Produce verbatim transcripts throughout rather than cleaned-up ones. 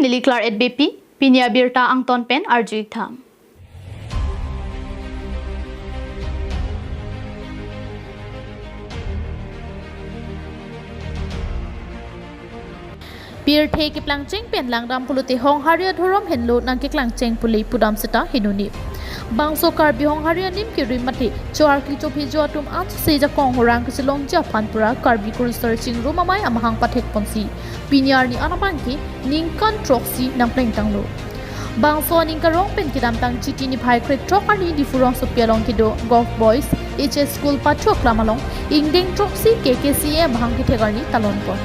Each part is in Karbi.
Neli Claret Beypi, pini abirta angton pen arju-ik tha. Pirthe keplangcheng pen langdam pulote Honghari adhorom henlo nangkeklangcheng pule pudam seta henone. Bangso Karbi Honghari anim kerim mate cho-arkli chophejo atum ansi jakong horang kachelongji aphan pura Karbi kurusar chingrum amei amahang pathek ponsi pini arni an abangke ningkan throksi nangplengtanglo. Bangso aning karong pen kedamtang Chiti niphai krethrok arni Diphu rongsopi along kedo Govt Boys H S School pathu aklam along ingdeng throksi K K C A amahang kethek arni talon pon.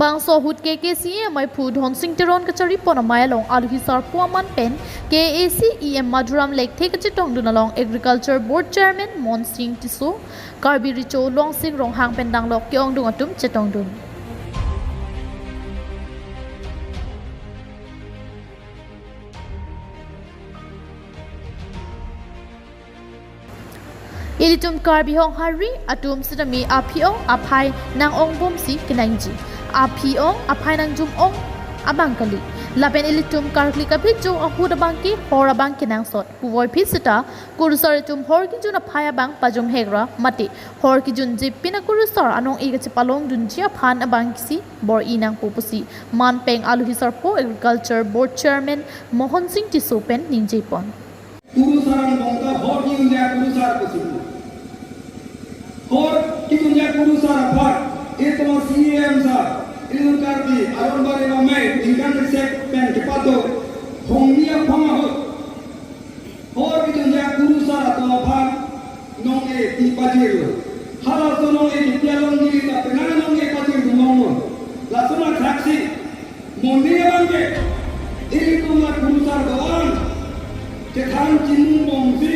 Bangso ahut K K C A ameiphu Dhonsing Teron kachari pon amei along alohi sarpo aman pen K A A C E M Madhuram Lekthe kachetongdun along Agriculture Board Chairman Mohonsing Tisso, Karbi Recho Longsing Ronghang pen danglok ke-ongdung atum chetongdun. Ilitum Karbi Honghari atum sitame aphi-ong aphai nang-ongbomsi kenangji. Aphi-ong aphai nangjum-ong abang kali. Lapen ilitum karkli kaphejo ahut abangke hor abang kenangsot. Puvoiphit seta kurusar atum hor kejun aphai abang pajumhekra mate hor kejunji pina kurusar anong-e kachepalongdunji aphan abangsi bor-i nangpo pusi manpeng alohi sarpo Agriculture Board Chairman Mohonsing Tisso pen ningje pon. Kurusar angbong ta hor kejunji akurusar pusi. Hor kejunji akurusar aphan, itum C E M sir, itum Karbi Aron Barim amei ningkan kresek pen kepado hongni aphang ahut hor kejunji akurusar atum aphan nong-e pi pajirlo. Halaso nong-e pi along neli ta penang nong-e pajir dun longlo. Lason athaksi moning abangke ilitum la kurusar do-an chethan chimung bomsi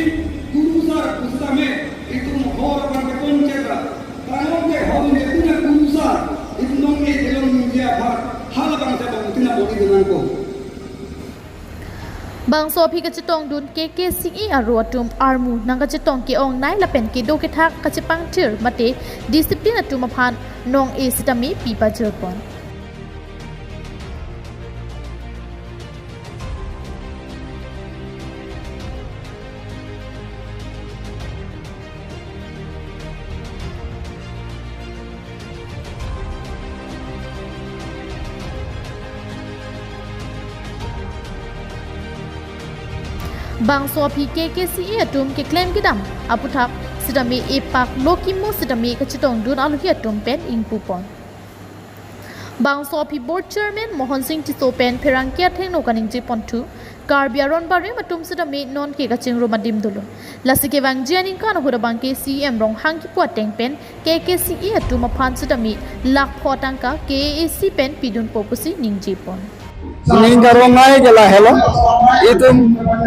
kurusar pusitame itum hor abangke pon chera. Tangke hor neli punya kurusar itum nong-e kelong ningje aphan halabangsa bang tina bor-i dun nangpo. Bangso aphi kachetongdun K K C A aro atum armu nangkachetong ke-ongnei lapen kedo kethak kachepangthir mate discipline atum aphan nong-e sitame pi pajir pon. Bangso aphi K K C A atum keklem kedam aputhak sitame epak lo kimo sitame kachetongdun alohi atum pen ingpu pon. Bangso aphi Board Chairman Mohonsing Tisso pen pherangke athengno kaningje ponthu, Karbi Aron Barim atum sitame nonke kachingrum adim dolo. Lasi kevangji aningkan ahut abangke C E M Ronghang kipu ateng pen K K C A atum aphan sitame lakh pho tangka K A A C pen pidunpo pusi ningje pon. Ning karong nai ke lahelo. Itum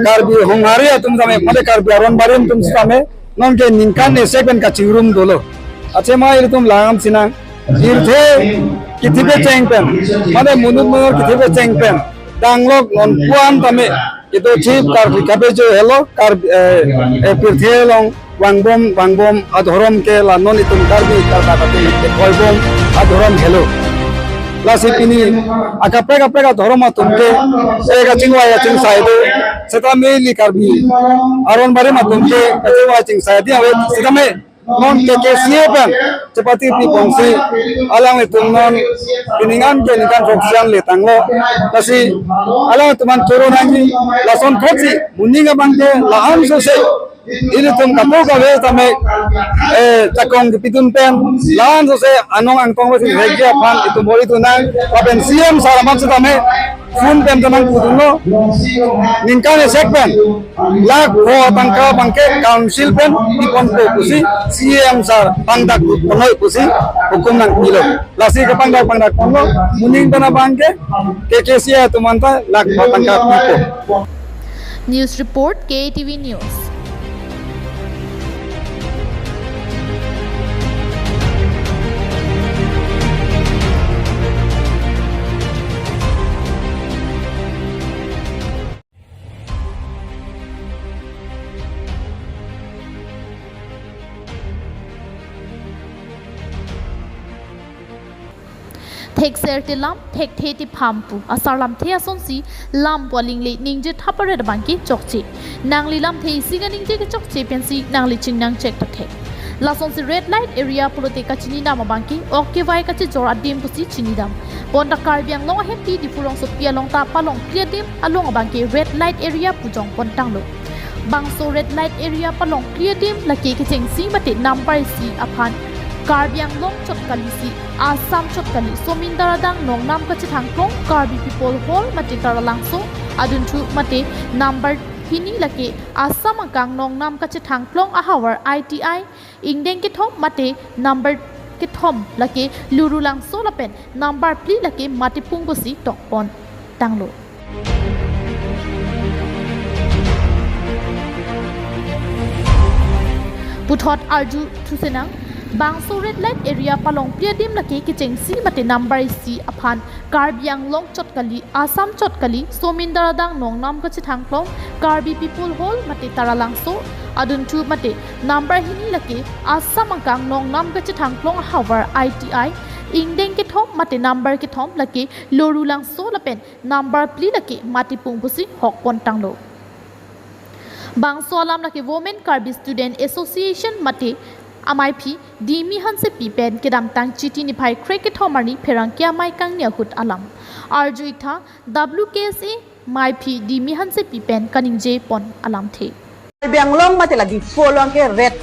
Karbi Honghari atum sitame, mate Karbi Aron Barim atum sitame nonke ningkan kresek pen kachingrum dolo. Achema ilitum langdam sinang. Pirthe kethe pecheng pen, mate monit monor kethe pecheng pen danglok non pu-an tame itum chip karkli kaphejo helo, Kar, eh, eh, pirthe along vangbom vangbom adhorom ke la non itum Karbi Karbi atum ke koibom adhorom helo. Lasi pini akaprek akaprek adhorom atum ke, eh, kachingvai kachingsai do. Sitame ili Karbi Aron Barim atum ke kachingvai kachingsai dia ave sitame non K K C A pen chepati pi bongsi alanglitum non pining an ke ningkan throksi an letanglo. Lasi alanglitum an choro nangji, lason thotsi moning abangke la-an sose ilitum kapu kave tame, eh, chakong kepidun pen la-an sose anong angtong lo si regi aphan itum bor-i dun nang lapen C E M sir aphan sitame phone pen ta nangpudunlo. Ningkan kresek pen lakh pho tangka abangke council pen piponpo pusi C E M sir pangdak ponoi pusi hukum nangpilo. Lasi kepangdak pangdak ponlo, moning pen abangke K K C A atum anta lakh pho tangka pipo. News report, K A T V News. Thekser te lam, thekthe te pham pu asar lamthe asonsi lam pu aling le ningje thap aret abangke chokche. Nangli lamthe isi kaningje kechokche pensi nangli chingnang chek ta thek. Lasonsi red light area pulote kachini dam abangke ok kevai kachijor adim pusi chini dam. Bonta Karbi Anglong ahem pi Diphu rongsopi along ta palongpli adim along abangke red light area pu jongpon tanglo. Bangso red light area palongpli adim lake kechengsi mate number isi aphan Karbi Anglong chot kalisi, Assam chot kali, Somin Taradang nongnam kachethangklong Karbi People Hall mate Taralangso adunthu mate number hini lake Assam angkang nongnam kachethangklong ahavar I T I, ingdeng kethom mate number kethom lake Lurulangso lapen number phli lake Matipung pusi tokpon tanglo. Puthot arju thusenang, bangso red light area palongpli adim lake kechengsi mate number isi aphan Karbi Anglong chot kali, Assam chot kali, Somin Taradang nongnam kachethangklong Karbi People Hall mate Taralangso adunthu mate number hini lake Assam angkang nongnam kachethangklong ahavar I T I, ingdeng kethom mate number kethom lake Lurulangso lapen number phli lake Matipung pusi hokpon tanglo. Bangso alam lake Women Karbi Student Association mate amaiphi Dimi Hansepi pen kedamtang Chiti niphai krekethom arni pherangke amei kangni ahut alam. Arju iktha W K S A maiphi Dimi Hansepi pen kaningje pon alamthe. Karbi Anglong mate la Diphu along ke red,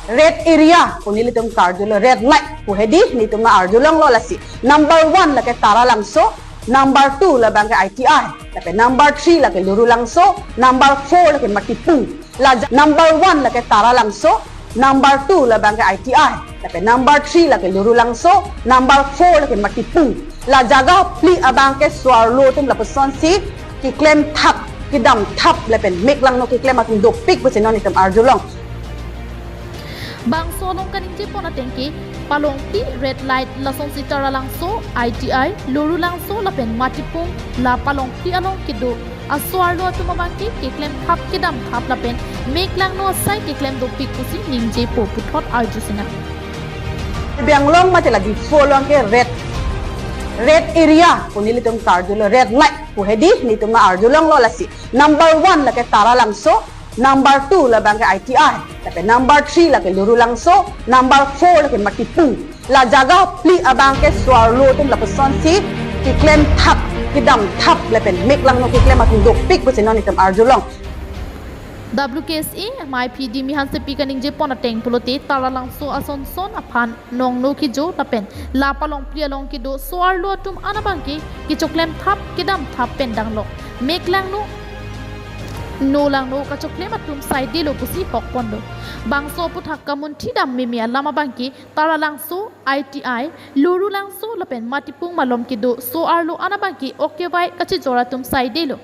red area pu nelitum karjulo, red light pu hedi nelitum na arjulonglo lasi. Number one lake Taralangso, number two labangke I T I, lapen number three lake Lurulangso, number four lake Matipung. La ja-, number one lake Taralangso, number two labangke I T I, lapen number three lake Lurulangso, number four lake Matipung. La jaga phli abangke so-arlo atum lapusonsi keklem thap, kedam thap lapen meklangno keklem atum dopik pusi non itum arjulong. Bangso along kaningje pon atengke palongpli red light lasonsi Taralangso, I T I, Lurulangso lapen Matipung la palongpli along kedo aso-arlo atum abangke keklem thap kedam thap lapen meklangno asai keklem dopik pusi ningjepo puthot arjusenang. Karbi Anglong mate la Diphu along ke red, red area pu nelitum karjulo, red light pu hedi nelitum na arjulonglo lasi. Number one lake Taralangso, number two labangke I T I, lapen number three lake Lurulangso, number four lake Matipung. La jaga phli abangke so-arlo atum lapusonsi keklem thap, kedam thap lapen meklangno keklem atum dopik pusi non itum arjulong. W K S A maiphi Dimi Hansepi kaningje pon ateng pulote Taralangso asonson aphan nongno kejo lapen la palongpli along kedo so-arlo atum an abangke kechoklem thap kedam thap pen danglok, meklangno, nolangno kachoklem atum saidelo pusi hokponlo. Bangso aphuthak kamunthi dam meme alam abangke Taralangso, I T I, Lurulangso lapen Matipung malom kedo so-arlo an abangke ok kevai kachijor atum saidelo.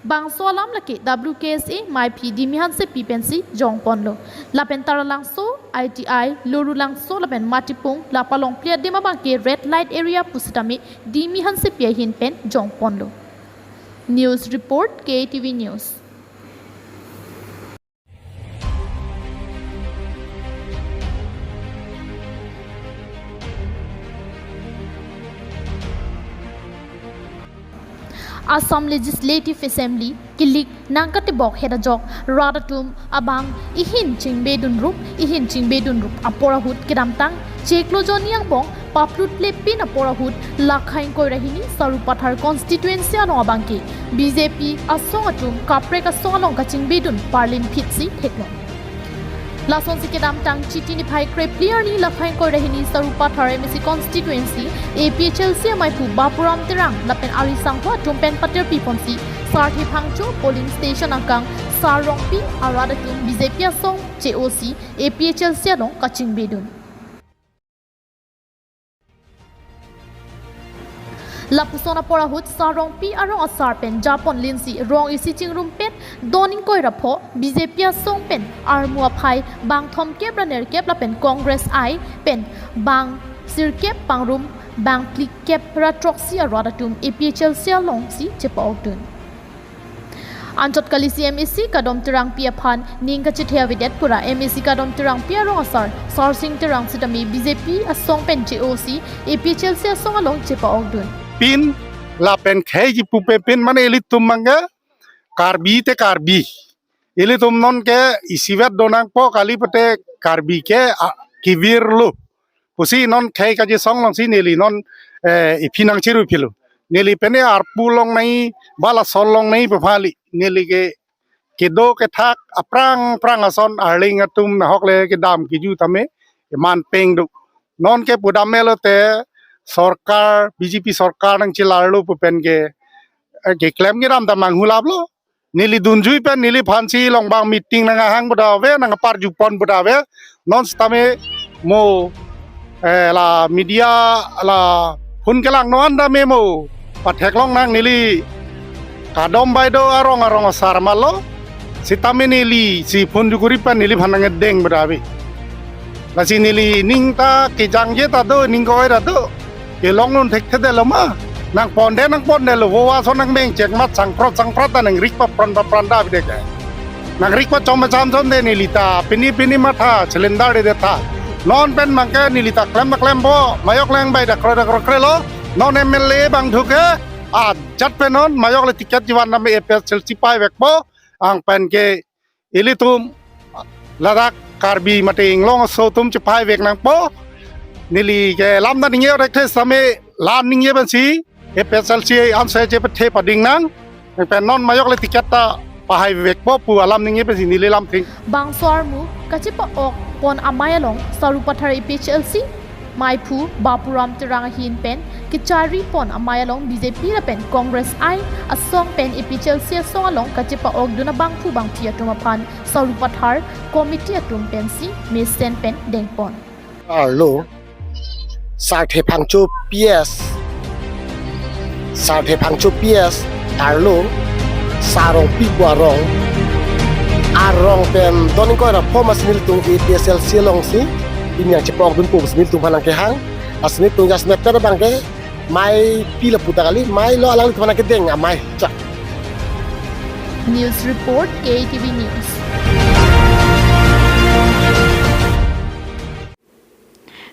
Bangso alam lake W K S A maiphi Dimi Hansepi pensi jongponlo. Lapen Taralangso, I T I, Lurulangso lapen Matipung la palongpli adim abangke red light area pusitame Dimi Hansepi ahin pen jongponlo. News report, K T V News. Assam Legislative Assembly kilik nangkatebok het ajok rat atum abang ihin chingbedun rup, ihin chingbedun rup apor ahut kedamtang chiklo jonni angbong paplut lepin apor ahut lakha ingkoi ra hini Sarupathar constituency along abangke B J P asong atum kaprek asong along kachingbedun parlin phitsi theklong. Lasonsi kedamtang Chiti niphai krephli arni lakha ingkoi ra hini Sarupathar M A C constituency A P H L C amaiphu Bapuram Terang lapen arisangho atum pen paterpi ponsi Sarthe Phangcho polling station angkang Sar Rongpi arat atum B J P asong che-osi A P H L C along kachingbedun. Lapuson apor ahut Sar Rongpi arong asar pen japon linsi rong isi chingrum pen don ingkoi ra pho B J P asong pen armu aphai bang thomkep ra nerkep lapen Congress I pen bang sirkep pangrum bang phlikep ra throksi arat atum A P H L C alongsi chepa-okdun. Anchot kali si M A C Kadom Terangpi aphan ning kachethe avedet pura M A C Kadom Terangpi arong asar Sarsing Terang sitame B J P asong pen che-o si A P H L C asong along chepa-okdun. Pin lapen khei ji pupe pin mane ilitum mangga Karbi te Karbi. Ilitum non ke isivet donangpo kali pute Karbi ke a, kevir lo. Pusi non khei kachesong along si neli non eh, iphi nangchiru philo. Neli pene arpu longnai, bala sol longnai pepali. Neli ke kedo kethak aphrang phrang ason arling atum nahok le kedam keju tame eman peng do. Non ke pudam melo te sorkar, B J P sorkar nangchelarlo pu pen ke eh, keklem kedam ta manghulaplo. Neli dunjui pen neliphan si longbang meeting nangkahang pu ta ave, nangparjupon pu ta ave. Non sitame mo eh, la media la phone kelang non tame mo patheklong nang neli Kadom bai do arong arong asar malo. Sitame neli si phone jukuri pen neliphan nangdeng pu ta ave. Lasi neli ning ta kejangje ta do, ning koi ta do. Kelong non thekthedetlo ma. Nangponde nangpondetlo, voa so nangmeng chek mat sangprot sangprot ta nangrik papron papron ta bidek. Nangrik pachom pacham chom de neli ta pini pini matha cylinder de tha. Non pen mangke neli ta klem ta klempo, mayok lang bai ta kroi ta kroi kroi lo. Non M L A bangthu ke ajat pen non mayok le ticket jivan name A P H L C paivekpo. Ang pen ke ilitum ladak Karbi mate Inglong aso atum chepaivek nangpo. Neli ke lam ta ningje rek the sitame lam ningje pensi A P H L C anse chepathe pading nang. Pen non mayok le ticket ta pahaivekpo pu alam ningje pensi neli lamthing. Bangso armu kachepa-okpon amei along Sarupathar A P H L C meiphu Bapuram Terang ahin pen kecharipon amei along B J P lapen Congress ai asong pen A P H L C asong along kachepa-okdun abangphu bangphi atum aphan Sarupathar committee atum pensi mesen pen dengpon. Arlo Sarthe Phangcho P S, Sarthe Phangcho P S arlo Sarongpi pu arong, arong pen don ingkoi ra pho ma si nelitum A P H L C alongsi pini nangchepa-okdun pu si nelitum aphan nangkehang. Lasi nelitum just mepet abang ke mei pi lapu ta kali, mei lo alanglitum aphan nangkedeng amei chak. News report, K A T V News.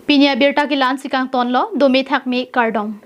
Pini abirta ke la-ansi kangtonlo, dome thakme kardom.